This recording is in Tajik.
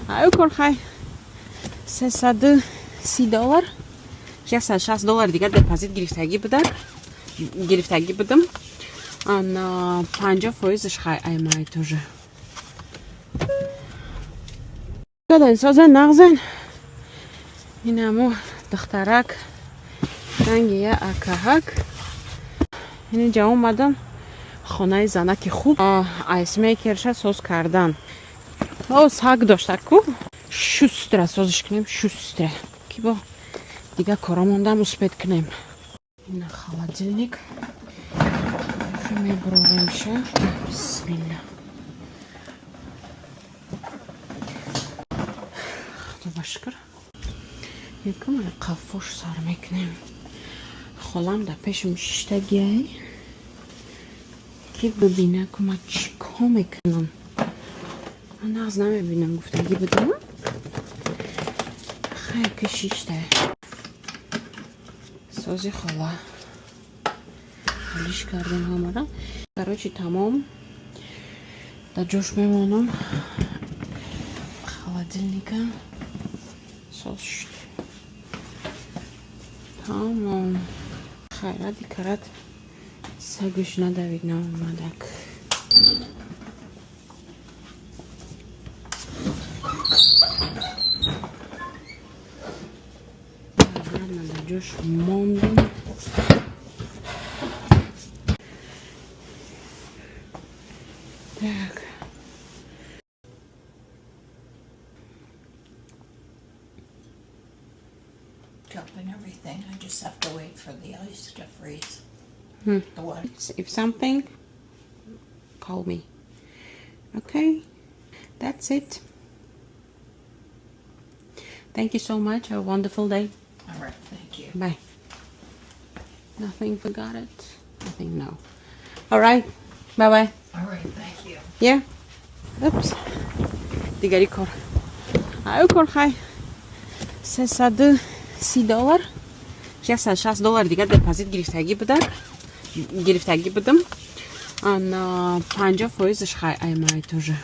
Аю кор хай, 330 доллар, 660 доллар дигар депозит гирифтагӣ будак, гирифтагӣ будам. Ана 50 фоизаш хай аймай тоже. Кадан созен, нағзен. Инамо духтарак ранги я акаҳак. Инҷа омадам хонаи занаки хуб, ice maker ша соз кардан. О, саг дошта ку. Шустро созиш кунем, шустро. Ки бо дигар кора мондам, успеть кунем. Ина холодильник. Мебуроремша. Бисмилла. Худо ба шукр. Якам қафош сар мекунем. Холам дар пешам шиштагиай. Ки бибина, ку ман чӣ кор мекунам. Ман нағз намебинам, гуфтагӣ будам. Хайр, ки шишта. Сози, хола. Ҳалиш кардем ҳамара. Короче, тамом. Дар ҷош мемонам. Холодильника соз шуд. Тамом. Хайради карат, сагаш надавид, наомадак. Ладно, дар ҷош мондем. Так. Cup and everything. I just have to wait for the ice to freeze. The water. If something, call me. Okay, that's it. Thank you so much. Have a wonderful day. All right, thank you. Bye. Nothing forgot it. I think no. All right. Bye bye. All right, thank you. Yeah. Oops. Дигари кор. Аю кор хай. 330 доллар. 660 доллар дигар депозит гирифтагӣ будак. Гирифтагӣ будам. Ана 50 фоизаш хай аймай тоже.